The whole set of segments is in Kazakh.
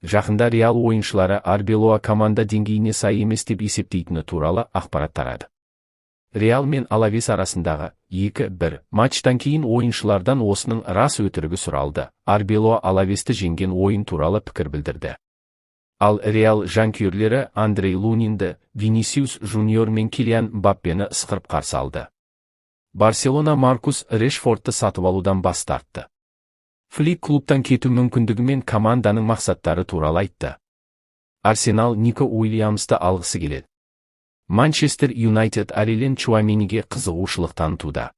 Жақында Реал ойыншылары Арбелоа команда деңгейіне сай емес деп есептейтіні туралы ақпарат тарады. Реал мен Алавес арасындағы 2-1 матчтан кейін ойыншылардан осының рас өтірігі сұралды. Арбелоа Алавесті жеңген ойын туралы пікір білдірді. Ал Реал жанкүйерлері Андрей Лунинді, Винисиус Жуниор мен Килиан Мбаппені ысқырып қарсы алды. Барселона Маркус Решфордты сатып алудан бас тартты. Флик клубтан кету мүмкіндігі мен команданың мақсаттары туралы айтты. Арсенал Нико Уильямсты алғысы келеді. Манчестер Юнайтед Орелен Чуамениге қызығушылық танытуда.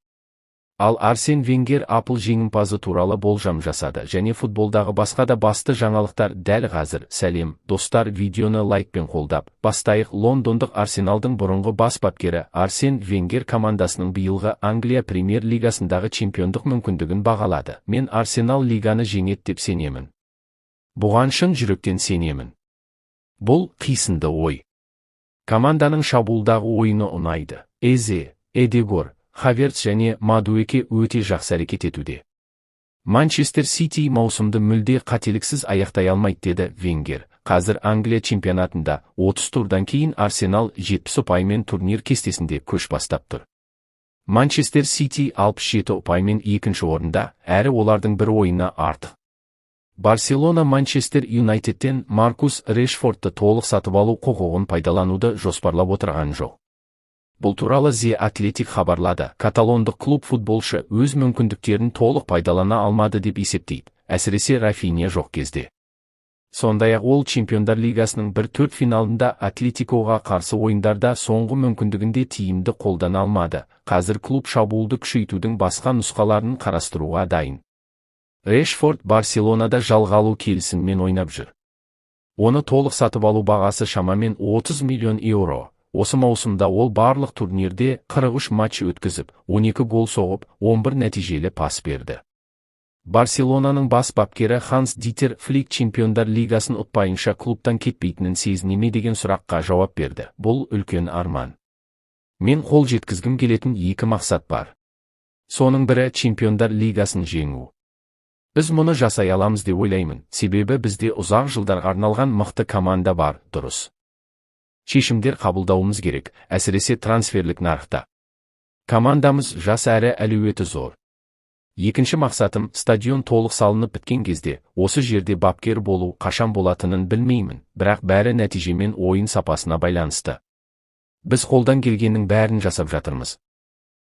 Ал Арсен Венгер АПЛ жеңімпазы туралы болжам жасады және футболдағы басқа да басты жаңалықтар дәл қазір. Сәлем, достар, видеоны лайкпен қолдап бастайық. Лондондық Арсеналдың бұрынғы бас бапкері Арсен Венгер командасының биылғы Англия премьер-лигасындағы чемпиондық мүмкіндігін бағалады. Мен Арсенал лиганы жеңеді деп сенемін. Бұған шын жүректен сенемін. Бұл қисынды ой. Команданың шабуылдағы ойыны ұнайды. Эзе, Эдегор, Хаверц және Мадуэке өте жақсы әрекет етуде. Манчестер Сити маусымды мүлде қателіксіз аяқтай алмайды, деді Венгер. Қазір Англия чемпионатында 30 турдан кейін Арсенал 70 ұпаймен турнир кестесінде көш бастап тұр. Манчестер Сити 67 ұпаймен екінші орында, әрі олардың бір ойыны артық. Барселона Манчестер Юнайтедтен Маркус Решфордты толық сатып алу құқығын пайдалануды жоспарлап отырған жоқ. Бұл туралы The Athletic хабарлады. Каталондық клуб футболшы өз мүмкіндіктерін толық пайдалана алмады деп есептейді, әсіресе Рафинья жоқ кезде. Сондай-ақ ол Чемпиондар Лигасының бір төрт финалында Атлетикоға қарсы ойындарда соңғы мүмкіндігінде тиімді қолдана алмады. Қазір клуб шабуылды күшейтудің басқа нұсқаларын қарастыруға дайын. Решфорд Барселонада жалға алу келісімімен ойнап жүр. Оны толық сатып алу бағасы шамамен 30 миллион еуро. Осы маусымда ол барлық турнирде 43 матч өткізіп, 12 гол соғып, 11 нәтижелі пас берді. Барселонаның бас бапкері Ханс Дитер Флик Чемпиондар Лигасын ұтпайынша клубтан кетпейтінін сезіне ме деген сұраққа жауап берді. Бұл үлкен арман. Мен қол жеткізгім келетін екі мақсат бар. Соның бірі — Чемпиондар Лигасын жеңу. Біз мұны жасай аламыз деп ойлаймын, себебі бізде ұзақ жылдарға арналған мықты команда бар, дұрыс шешімдер қабылдауымыз керек, әсіресе трансферлік нарықта. Командамыз жас әрі әлеуеті зор. Екінші мақсатым — стадион толық салынып біткен кезде осы жерде бапкер болу. Қашан болатынын білмеймін, бірақ бәрі нәтижемен ойын сапасына байланысты. Біз қолдан келгеннің бәрін жасап жатырмыз.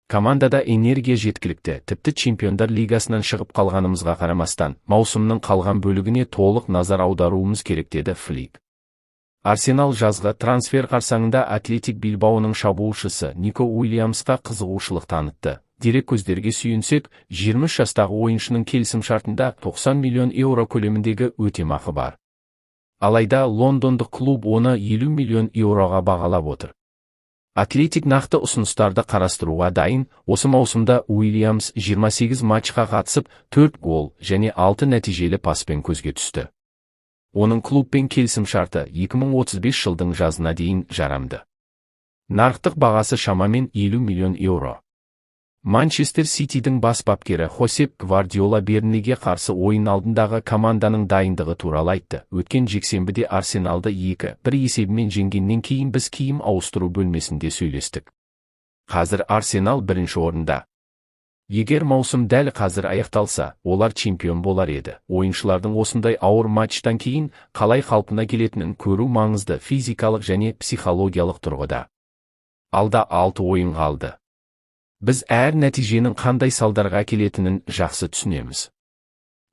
Командада энергия жеткілікті, тіпті Чемпиондар Лигасынан шығып қалғанымызға қарамастан, маусымның қалған бөлігіне толық назар аударуымыз керек, деді Флик. Арсенал жазғы трансфер қарсаңында Атлетик Билбаоның шабуылшысы Нико Уильямсқа қызығушылық танытты. Дерек көздерге сүйенсек, 23 жастағы ойыншының келісімшартында 90 миллион еуро көлеміндегі өтемақы бар. Алайда лондондық клуб оны 50 миллион еуроға бағалап отыр. Атлетик нақты ұсыныстарды қарастыруға дайын. Осы маусымда Уильямс 28 матчқа қатысып, 4 гол және 6 нәтижелі паспен көзге түсті. Оның клубпен келісімшарты 2035 жылдың жазына дейін жарамды. Нарықтық бағасы шамамен 50 миллион еуро. Манчестер Ситидің бас бапкері Хосеп Гвардиола Бернлиге қарсы ойын алдындағы команданың дайындығы туралы айтты. Өткен жексенбіде Арсеналды 2-1 есебімен жеңгеннен кейін біз киім ауыстыру бөлмесінде сөйлестік. Қазір Арсенал бірінші орында. Егер маусым дәл қазір аяқталса, олар чемпион болар еді. Ойыншылардың осындай ауыр матчтан кейін қалай қалпына келетінін көру маңызды физикалық және психологиялық тұрғыда. Алда алты ойын қалды. Біз әр нәтиженің қандай салдарға әкелетінін жақсы түсінеміз.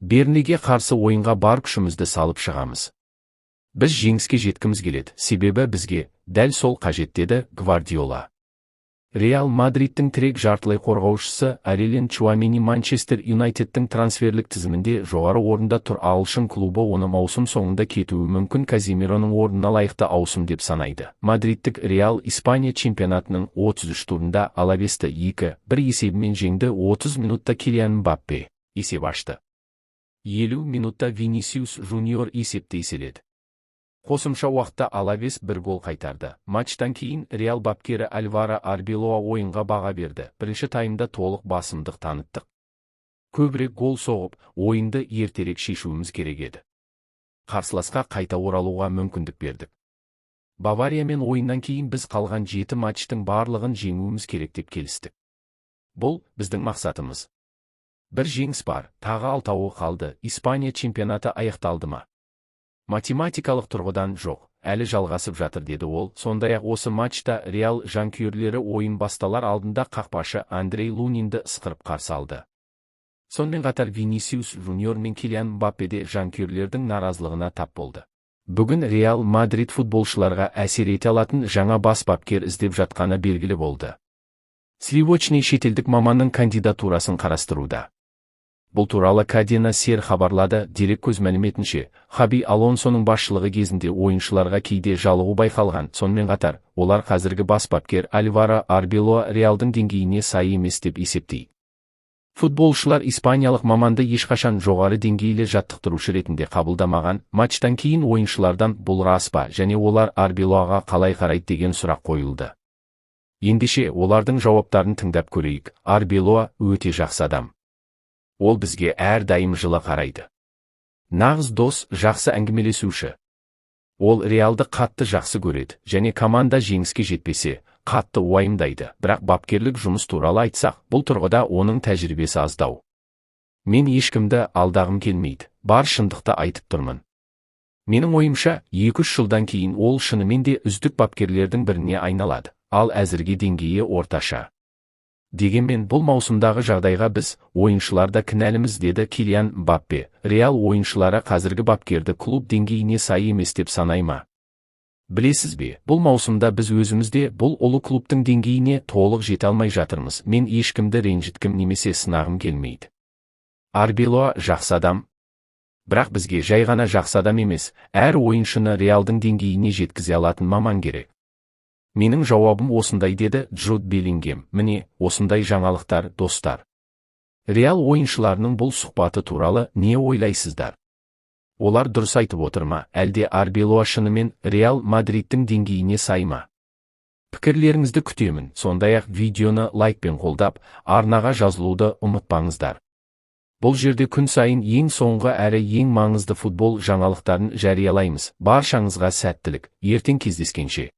Бернлиге қарсы ойынға бар күшімізді салып шығамыз. Біз жеңіске жеткіміз келеді, себебі бізге дәл сол қажет, деді Гвардиола. Реал Мадридтің тірек жартылай қорғаушысы Орелен Чуамени Манчестер Юнайтедтің трансферлік тізімінде жоғары орында тұр. Ағылшын клубы оны маусым соңында кетуі мүмкін Каземироның орнына лайықты ауысым деп санайды. Мадридтік Реал Испания чемпионатының 33 турында Алавесті 2-1 есебімен жеңді. 30 минутта Килиан Мбаппе есеп ашты. 50 минутта Винисиус Жуниор есепті еселеді. Қосымша уақытта Алавес бір гол қайтарды. Матчтан кейін Реал бапкері Альваро Арбелоа ойынға баға берді. Бірінші таймда толық басымдық таныттық. Көбірек гол соғып, ойынды ертерек шешуіміз керек еді. Қарсыласқа қайта оралуға мүмкіндік бердік. Бавариямен ойыннан кейін біз қалған 7 матчтың барлығын жеңуіміз керек деп келістік. Бұл біздің мақсатымыз. Бір жеңіс бар, тағы 6-ауы қалды. Испания чемпионаты аяқталды ма? Математикалық тұрғыдан жоқ, әлі жалғасып жатыр, деді ол. Сондай-ақ осы матчта Реал жанкүйерлері ойын басталар алдында қақпашы Андрей Лунинді ысқырып қарсы алды. Сонымен қатар Винисиус Жуниор мен Килиан Мбаппе де жанкүйерлердің наразылығына тап болды. Бүгін Реал Мадрид футболшыларға әсер ете алатын жаңа бас бапкер іздеп жатқаны белгілі болды. Сливочный шетелдік маманның кандидатурасын қарастыруда. Бұл туралы Кадена Сер хабарлады. Дереккөз мәліметінше, Хаби Алонсоның басшылығы кезінде ойыншыларға кейде жалығу байқалған. Сонымен қатар, олар қазіргі бас бапкер Альваро Арбелоа Реалдың деңгейіне сай емес деп есептейді. Футболшылар испаниялық маманды ешқашан жоғары деңгейлі жаттықтырушы ретінде қабылдамаған. Матчтан кейін ойыншылардан бұл рас па және олар Арбелоаға қалай қарайды деген сұрақ қойылды. Ендеше, олардың жауаптарын тыңдап көрейік. Арбелоа өте жақсы адам. Ол бізге әрдайым жылы қарайды. Нағыз дос, жақсы әңгімелесуші. Ол Реалды қатты жақсы көреді және команда жеңіске жетпесе, қатты уайымдайды. Бірақ бапкерлік жұмыс туралы айтсақ, бұл тұрғыда оның тәжірибесі аздау. Мен ешкімді алдағым келмейді, бар шындықты айтып тұрмын. Менің ойымша, 2-3 жылдан кейін ол шынымен де үздік бапкерлердің біріне айналады, ал әзірге деңгейі орташа. Дегенмен бұл маусымдағы жағдайға біз, ойыншылар да кінәліміз, деді Килиан Мбаппе. Реал ойыншылары қазіргі бапкерді клуб деңгейіне сай емес деп санай ма? Білесіз бе, бұл маусымда біз өзіміз де бұл ұлы клубтың деңгейіне толық жете алмай жатырмыз. Мен ешкімді ренжіткім немесе сынағым келмейді. Арбелоа жақсы адам. Бірақ бізге жай ғана жақсы адам емес, әр ойыншыны Реалдың деңгейіне жеткізе алатын маман керек. Менің жауабым осындай, деді Джуд Беллингем. Міне, осындай жаңалықтар, достар. Реал ойыншыларының бұл сұхбаты туралы не ойлайсыздар? Олар дұрыс айтып отыр ма, әлде Арбелоа шынымен Реал Мадридтің деңгейіне сай ма? Пікірлеріңізді күтемін. Сондай-ақ видеоны лайкпен қолдап, арнаға жазылуды ұмытпаңыздар. Бұл жерде күн сайын ең соңғы әрі ең маңызды футбол жаңалықтарын жариялаймыз. Баршаңызға сәттілік. Ертең кездескенше.